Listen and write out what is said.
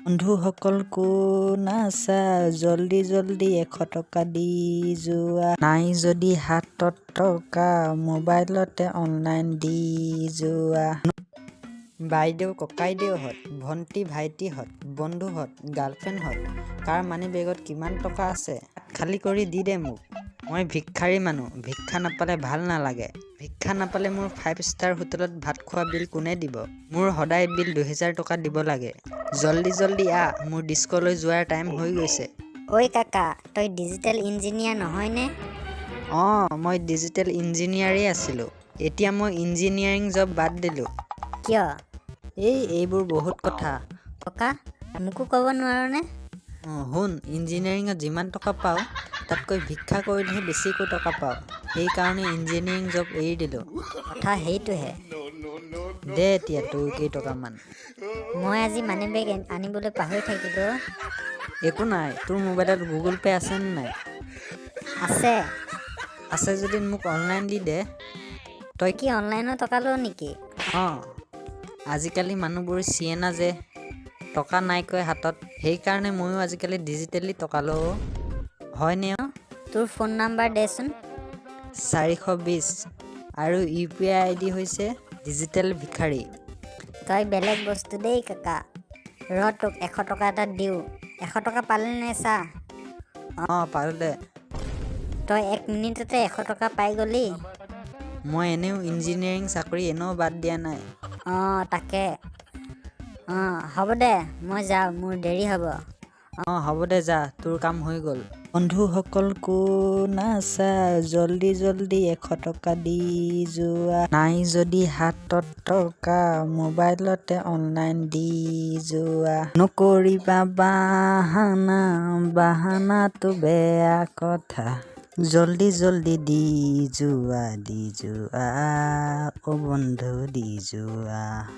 বন্ধুসকল কোন আছা, জল্দি জল্দি 100 টকা দি যোৱা। নাই যদি হাতত টকা, মোবাইলতে অনলাইন দি যোৱা। বাইদেউ, ককাইদেউহঁত, ভণ্টি, ভাইটিহঁত, বন্ধুহঁত, গাৰ্লফ্ৰেণ্ডহঁত, কাৰ মানি বেগত কিমান টকা আছে, খালী কৰি দি দে মোক। মই ভিক্ষাৰী মানুহ, ভিক্ষা নাপালে ভাল নালাগে। ভিক্ষা নাপালে মোৰ ফাইভ ষ্টাৰ হোটেলত ভাত খোৱা বিল কোনে দিব? মোৰ সদায় বিল 2000 টকা দিব লাগে। জল্দি জল্দি আহ, মোৰ ডিস্ক'লৈ যোৱাৰ টাইম হৈ গৈছে। ঐ কাকা, তই ডিজিটেল ইঞ্জিনিয়াৰ নহয়নে? অঁ, মই ডিজিটেল ইঞ্জিনিয়াৰেই আছিলোঁ। এতিয়া মই ইঞ্জিনিয়াৰিং জব বাদ দিলোঁ। কিয়? এই এইবোৰ বহুত কথা। ককা, মোকো ক'ব নোৱাৰনে? অঁ, শুন, ইঞ্জিনিয়াৰিঙত যিমান টকা পাওঁ, তাতকৈ ভিক্ষা কৰিলেহে বেছিকৈ টকা পাওঁ। সেইকাৰণে ইঞ্জিনিয়াৰিং জব এৰি দিলোঁ। কথা সেইটোহে। দে এতিয়া তোৰ কেইটকামান। মই আজি মানি বেগ আনিবলৈ পাহৰি থাকিলোঁ অ'। একো নাই, তোৰ মোবাইলত গুগল পে' আছেনে নাই? আছে। আছে যদি মোক অনলাইন দি দে। তই কি অনলাইনত টকা লৱ নেকি? অঁ, আজিকালি মানুহবোৰ চিয়েনা যে, টকা নাইকৈ হাতত, সেইকাৰণে ময়ো আজিকালি ডিজিটেলি টকা লওঁ অ'। হয়নে অ'? তোৰ ফোন নাম্বাৰ দেচোন। 420 আৰু ইউ.পি.আই. আই.ডি হৈছে ডিজিটেল ভিক্ষাৰী। তই বেলেগ বস্তু দেই কাকা। ৰ, তোক 100 টকা এটা দিওঁ। 100 টকা পালি নে চা। অঁ, পালোঁ দে। তই এক মিনিটতে 100 টকা পাই গ'লি। মই এনেও ইঞ্জিনিয়াৰিং চাকৰি এনেও বাদ দিয়া নাই। অঁ, তাকে। অঁ, হ'ব দে, মই যাওঁ, মোৰ দেৰি হ'ব। অঁ, হ'ব দে, যা, তোৰ কাম হৈ গ'ল। বন্ধুসকল কোন আছা, জল্দি জল্দি 100 টকা দি যোৱা। নাই যদি হাতত টকা, মোবাইলতে অনলাইন দি যোৱা। নকৰিবা বাহানা, বাহানাটো বেয়া কথা। জল্দি জল্দি দি যোৱা, দি যোৱা, অ' বন্ধু, দি যোৱা।